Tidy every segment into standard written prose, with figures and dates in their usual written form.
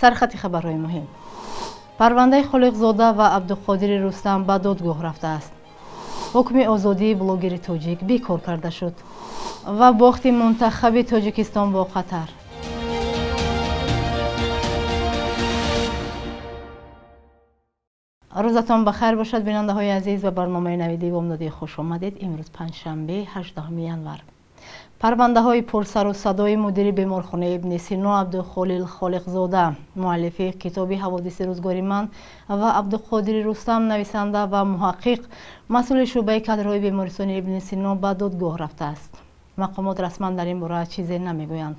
Сархати хабарҳои муҳим. Парвандаи Холиқзода ва Абдуқодири Рустам ба додгоҳ рафтааст. Ҳукми озодии блогери тоҷик бекор карда шуд. Ва бохти мунтахаби Тоҷикистон бо Қатар. Рӯзатон ба хайр бошад, бинандаҳои азиз, ба барномаи навиди Бомдодӣ хуш омадед. Имрӯз панҷшанбе, 18 январ. Парвандаҳои пурсару садои мудири беморхонаи Ибни Сино Абдухолил Холиқзода, муаллифи китоби «Ҳаводиси рӯзгори ман» ва Абдуқодири Рустам, нависанда ва муҳаққиқ, масъули шӯъбаи кадрҳои бемористони Ибни Сино ба додгоҳ рафтааст. Мақомот расман дар ин бора чизе намегӯянд.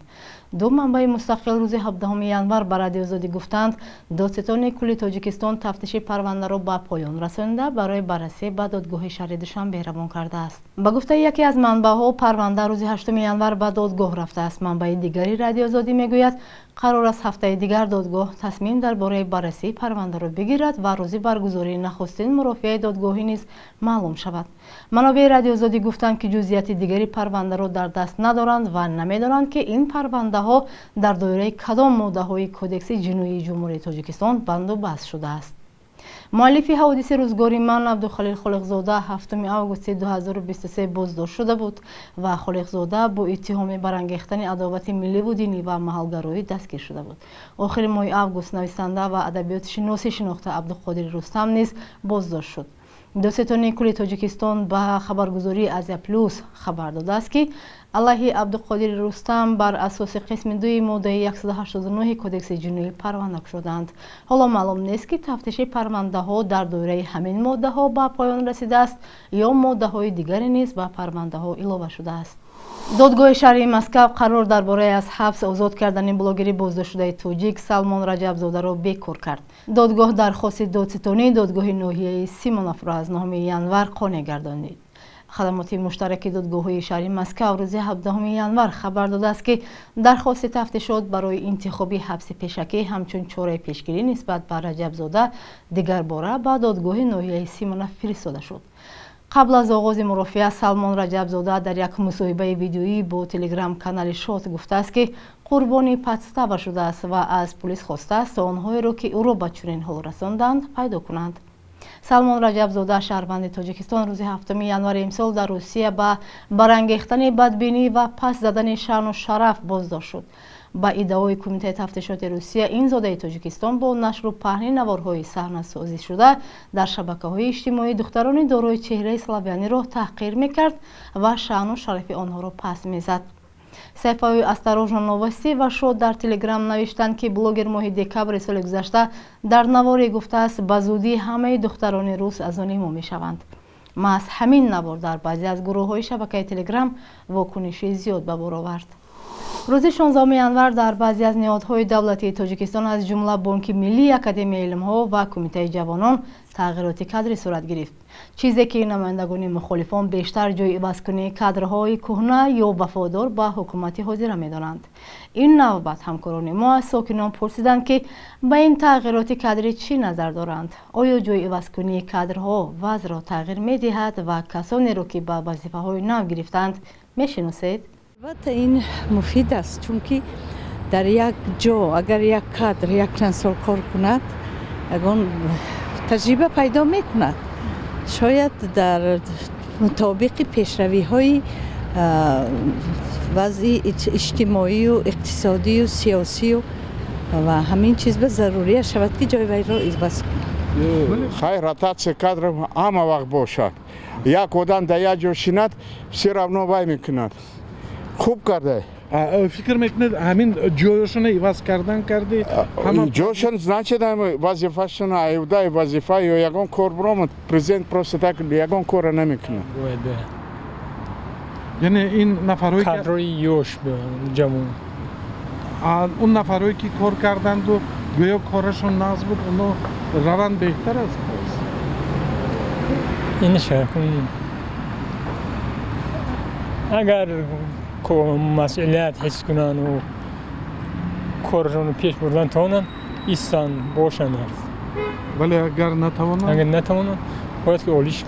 Ду манбаи мустақил рӯзи 17 январ ба Радиои Озодӣ гуфтанд, додситони кулли Тоҷикистон тафтиши парвандаро ба поён расонида, барои баррасӣ ба додгоҳи шаҳри Душанбе равон кардааст. Ба гуфтаи яке аз манбаъҳо, парванда рӯзи 8 январ ба додгоҳ рафтааст. Манбаи дигари Радиои Озодӣ мегӯяд, қарор аст ҳафтаи дигар додгоҳ тасмим дар бораи баррасии парвандаро бигирад ва рӯзи баргузории нахустин мурофиаи додгоҳӣ низ маълум шавад. Манобеи Радиои Озодӣ гуфтанд, ки ҷузъияти дигари парвандаро дар даст надоранд ва намедонанд, ки ин парвандаҳо дар доираи кадом моддаҳои Кодекси ҷиноии Ҷумҳурии Тоҷикистон банду баст шудааст. Муаллифи «Ҳаводиси рӯзгори ман» Абдухалил Холиқзода 7 августи 2023 боздошт шуда буд ва Холиқзода бо иттиҳоми барангехтани адовати милливу динӣ ва маҳалгароӣ дастгир шуда буд. Охири моҳи август нависанда ва адабиётшиноси шинохта Абдуқодири Рустам низ боздошт шуд. Додситони кулли Тоҷикистон ба хабаргузории Азия Плюс хабар додааст, ки алайҳи Абдуқодири Рустам бар асоси қисми 2 моддаи 189 Кодекси ҷиноӣ парванда кушоданд. Ҳоло маълум нест, ки тафтиши парвандаҳо дар доираи ҳамин моддаҳо ба поён расидааст ё моддаҳои дигаре низ ба парвандаҳо илова шудааст. Додгоҳи шаҳри Москав қарор дар бораи аз ҳабс озод кардани блогери боздоштшудаи тоҷик Салмон Раҷабзодаро бекор кард. Додгоҳ дархости додситонии додгоҳи ноҳияи Симоновро аз 9 январ қонеъ гардонид. Хадамоти муштараки додгоҳҳои шаҳри Москав рӯзи 17 январ хабар додааст, ки дархости тафтишот барои интихоби ҳабси пешакӣ ҳамчун чораи пешгирӣ нисбат ба Раҷабзода дигарбора ба додгоҳи ноҳияи Симонов фиристода шуд. Қабл аз оғози мурофиа Салмон Раҷабзода дар як мусоҳибаи видеоӣ бо телеграм-канали Шот гуфтааст, ки қурбони подстава шудааст ва аз пулис хостааст, то онҳоеро, ки ӯро ба чунин ҳол расонданд, пайдо кунанд. Салмон Раҷабзода, шаҳрванди Тоҷикистон, рӯзи 7 январи имсол дар Русия ба барангехтани бадбинӣ ва пас задани шаъну шараф боздошт шуд. Ба иддаои Кумитаи тафтишоти Русия, ин зодаи Тоҷикистон бо нашру паҳни наворҳои саҳнасозӣ шуда дар шабакаҳои иҷтимоӣ духтарони дорои чеҳраи славяниро таҳқир мекард ва шаъну шарафи онҳоро пас мезад. Саҳифаҳои «Осторожно новости» ва Шот дар Телеграм навиштанд, ки блогер моҳи декабри соли гузашта дар наворе гуфтааст, ба зудӣ ҳамаи духтарони рус аз они мо мешаванд. Маҳз ҳамин навор дар баъзе аз гурӯҳҳои шабакаи Телеграм вокуниши зиёд ба бор овард. Рӯзи 16 январ дар баъзе аз ниҳодҳои давлатии Тоҷикистон, аз ҷумла Бонки Миллӣ, Академияи илмҳо ва Кумитаи ҷавонон тағйироти кадрӣ сурат гирифт. Чизе ки намояндагони мухолифон бештар ҷои ивазкунии кадрҳои кӯҳна ё вафодор ба ҳукумати ҳозира медонанд. Ин навбат ҳамкорони мо аз сокинон пурсиданд, ки ба ин тағйироти кадрӣ чӣ назар доранд? Оё ҷои ивазкунии кадрҳо вазъро тағйир медиҳад ва касонеро, ки ба вазифаҳои нав гирифтаанд, мешиносед? Албатта, ин муфид аст, чунки дар як ҷо агар як кадр як чанд сол кор кунад, ягон таҷриба пайдо мекунад. Шояд дар мутобиқи пешравиҳои вазъи иҷтимоию иқтисодию сиёсию ва ҳамин чиз ба зарурия шавад, ки ҷои вайро иваз кунад. Хай, ротатсия кадров ҳама вақт бошад. Як одам дар як ҷо шинад, все равно вай мекунад. Хуб карда. Фикр мекунед, ҳамин ҷоёшона иваз кардан карди? Ҷошон, значит, вазифашона аюдай вазифа ё ягон кор биромад, президент просто так ягон кора намекунад. Яъне ин нафарҳое кадрҳои ёш, ҷавон. Он нафарҳое, ки кор карданду гӯё корашон нағз буд, оно раванд беҳтар аст. Ин агар масъулият ҳис кунанду корашонро пеш бурдан тавонанд, истанд, бошанд. Вале агар натавонанд? Агар натавонанд, бояд ки олиш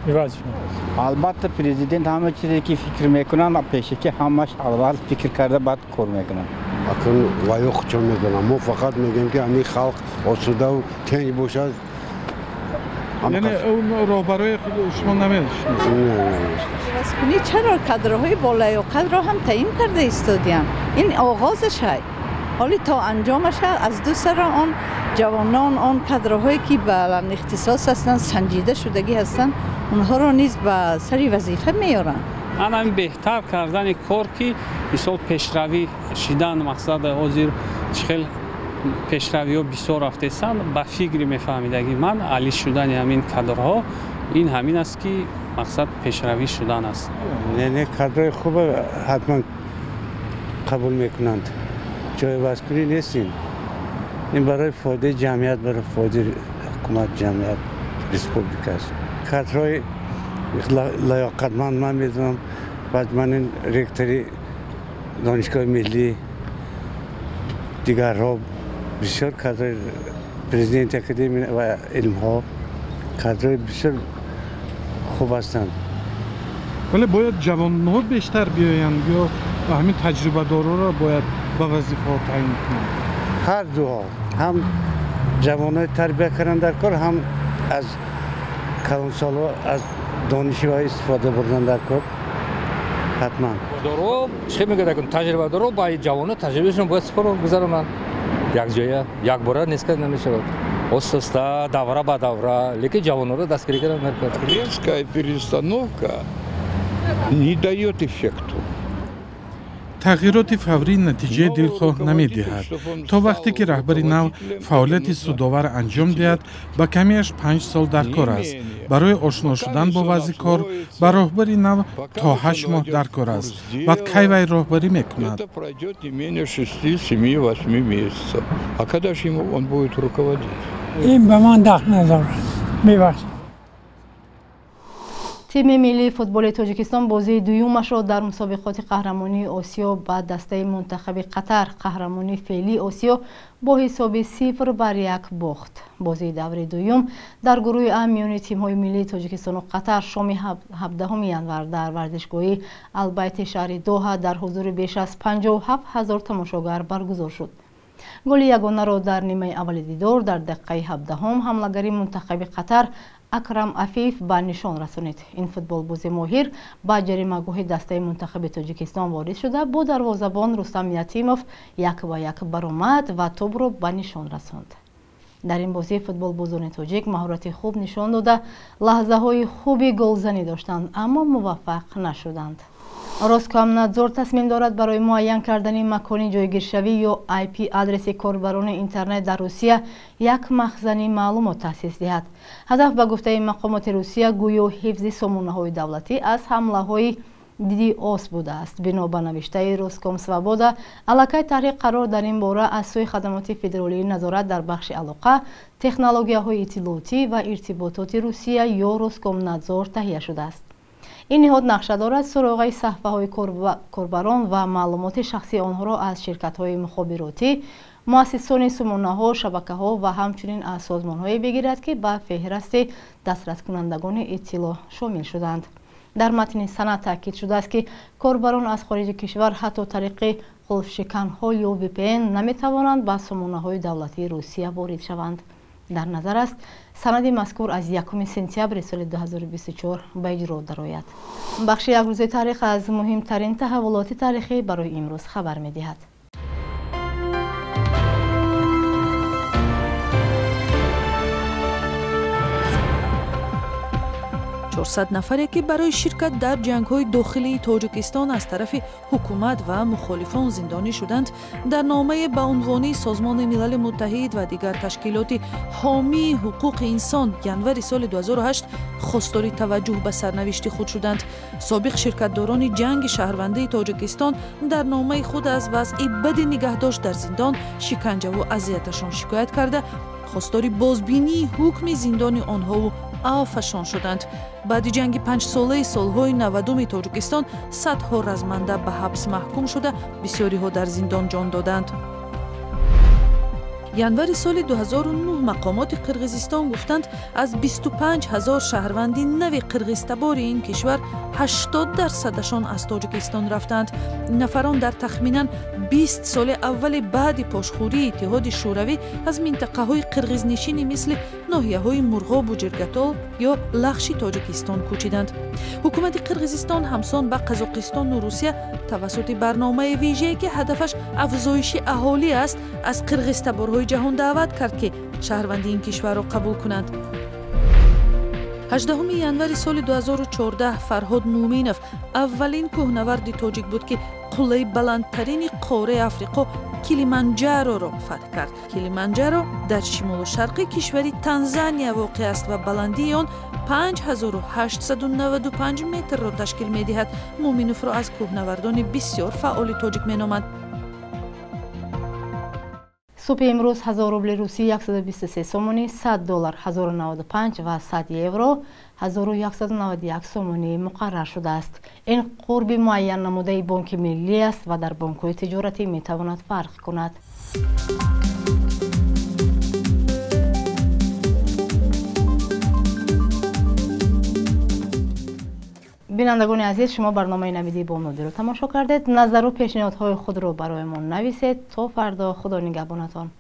иваз шавад. Албатта, президент ҳама чизе ки фикр мекунанд, пешакӣ ҳамаш аввал фикр карда, баъд кор мекунанд. Акун ваё худшон медонам. Мо фақат мегӯем, ки ҳамин халқ осудаву тинҷ бошад. Яъне он роҳбарои шумо намешиносед? Чаро кадрҳои болаёқатро ҳам таъин карда истодиям? Ин оғозаш ҳай. Ҳоли то анҷомаш аз ду сара он ҷавонон, он кадрҳое ки баланд ихтисос ҳастанд, санҷида шудагӣ ҳастанд, онҳоро низ ба сари вазифа меоранд. Ана беҳтар кардани кор, ки мисол пешравӣ шидан, мақсад ҳозир чӣ хел пешравиҳо бисёр рафтесанд, ба фикри мефаҳмидагӣ ман али шудани ҳамин кадрҳо ин ҳамин аст, ки мақсад пешравӣ шудан аст. Не, кадрҳои хуба ҳатман қабул мекунанд. Ҷойвазкунӣ нестин. Ин барои фоидаи ҷамъият, барои фоидаи ҳукумат, ҷамъият, республика аст. Кадрҳои лаёқатманд ман медонам. Баъд ман ин ректори донишгоҳи миллӣ, дигарҳо бисёр кадрҳои президенти академия ва илмҳо кадрҳои бисёр хуб ҳастанд. Вале бояд ҷавонҳо бештар биёянд ё ҳамин таҷрибадороро бояд ба вазифаҳо таъин кунанд? Ҳар дуҳо, ҳам ҷавонҳои тарбия кардан дар кор, ҳам аз калонсолҳо аз дониши ва истифода бурдан дар кор ҳатман. Доро чӣ мегӯяд, таҷрибадоро ба ҷавонҳо таҷрибаашон бояд супоро гузаронанд. Якҷоя, якбора нест карда намешавад. Оста-оста, давра ба давра, лекин ҷавонҳоро дастгирӣ кардан дар кор. Резкая перестановка не дает эффекту. Тағйироти фаврӣ натиҷаи дилхоҳ намедиҳад. То вақте ки раҳбари нав фаъолияти судовар анҷом диҳад, ба камиаш 5 сол дар кор аст. Барои ошно шудан бо вазъи кор ба роҳбари нав то 8 моҳ дар кор аст. Баъд кай вай роҳбарӣ мекунад? Это пройдет не менее 6, 7, 8 месяцев. А когда же ему он будет руководить? Ин ба ман дахл надорад, мебахшед. Тими миллии футболи Тоҷикистон бозии дуюмашро дар мусобиқоти қаҳрамонии Осиё ба дастаи мунтахаби Қатар, қаҳрамони феълии Осиё, бо ҳисоби 0-1 бохт. Бозии даври дуюм дар гурӯҳи А миёни тимҳои миллии Тоҷикистону Қатар шоми 17 январ дар варзишгоҳи Албайти шаҳри Доҳа дар ҳузури беш аз 57 ҳазор тамошогар баргузор шуд. Голи ягонаро дар нимаи аввали дидор дар дақиқаи 17 ҳамлагари мунтахаби Қатар Акрам Афиф ба нишон расонид. Ин футболбози моҳир ба ҷаримагоҳи дастаи мунтахаби Тоҷикистон ворид шуда, бо дарвозабон Рустам Ятимов 1-1 баромад ва тӯбро ба нишон расонд. Дар ин бозӣ футболбозони тоҷик маҳорати хуб нишон дода, лаҳзаҳои хуби голзанӣ доштанд, аммо муваффақ нашуданд. Роскомнадзор тасмим дорад барои муайян кардани макони ҷойгиршавӣ ё IP адреси корбарони интернет дар Русия як махзани маълумот таъсис диҳад. Ҳадаф, ба гуфтаи мақомоти Русия, гӯё ҳифзи сомонаҳои давлатӣ аз ҳамлаҳои DDoS будааст. Бино ба навиштаи Роскомсвобода, аллакай таҳриқ қарор дар ин бора аз сӯи хадамоти федералии назорат дар бахши алоқа, технологияҳои иттилоотӣ ва иртибототи Русия ё Роскомнадзор таҳия шудааст. Ин ниҳод нақша дорад суроғаи саҳфаҳои корбарон ва маълумоти шахсии онҳоро аз ширкатҳои мухобиротӣ, муассисони сомонаҳо, шабакаҳо ва ҳамчунин аз созмонҳое бигирад, ки ба феҳрасти дастраскунандагони иттилоъ шомил шуданд. Дар матни санад таъкид шудааст, ки корбарон аз хориҷи кишвар ҳатто тариқи қулфшиканҳо ё VPN наметавонанд ба сомонаҳои давлатии Русия ворид шаванд. Дар назар аст, санади мазкур аз 1 сентябри соли 2024 ба иҷро дарояд. Бахши як рӯзи таърих аз муҳимтарин таҳаввулоти таърихӣ барои имрӯз хабар медиҳад. 400 нафаре ки барои ширкат дар ҷангҳои дохилии Тоҷикистон аз тарафи ҳукумат ва мухолифон зиндонӣ шуданд, дар номае ба унвони Созмони Милали Муттаҳид ва дигар ташкилоти ҳомии ҳуқуқи инсон январи соли 2008 хостори таваҷҷӯҳ ба сарнавишти худ шуданд. Собиқ ширкатдорони ҷанги шаҳрвандии Тоҷикистон дар номаи худ аз вазъи бади нигаҳдошт дар зиндон, шиканҷаву азияташон шикоят карда, хостори бозбинии ҳукми зиндони онҳову афашон шуданд. Баъди ҷанги панҷсолаи солҳои 90-уми Тоҷикистон садҳо разманда ба ҳабс маҳкум шуда, бисёриҳо дар зиндон ҷон доданд. Январи соли 2009 мақомоти Қирғизистон гуфтанд, аз 25 ҳазор шаҳрванди нави қирғизтабори ин кишвар 80%-ашон аз Тоҷикистон рафтанд. Нафарон дар тахминан 20 соли аввали баъди пошхӯрии Иттиҳоди Шӯравӣ аз минтақаҳои қирғизнишини мисли ноҳияҳои Мурғобу Ҷиргатол ё Лахши Тоҷикистон кӯчиданд. Ҳукумати Қирғизистон ҳамсон ба Қазоқистону Русия тавассути барномаи вижае, ки ҳадафаш афзоиши аҳолӣ аст, аз қирғизтаборҳои ҷаҳон даъват кард, ки шаҳрванди ин кишварро қабул кунанд. 18 январи соли 2014 Фарҳод Муъминов аввалин кӯҳнаварди тоҷик буд, ки қуллаи баландтарини қораи Африқо Килиманҷароро фатҳ кард. Килиманҷаро дар шимолу шарқи кишвари Танзания воқеъ аст ва баландии он 5895 метрро ташкил медиҳад. Муъминовро аз кӯҳнавардони бисёр фаъоли тоҷик меноманд. Субҳи имрӯз 1000 рубли русӣ 123 сомонӣ, 100 доллар 1095 ва 100 евро 1191 сомонӣ муқаррар шудааст. Ин қурби муайян намудаи Бонки Миллӣ аст ва дар бонкҳои тиҷоратӣ метавонад фарқ кунад. Бинандагони азиз, шумо барномаи Навиди Бомдодиро тамошо кардед. Назару пешниҳодҳои худро барои мо нависед. То фардо, Худо нигаҳбонатон.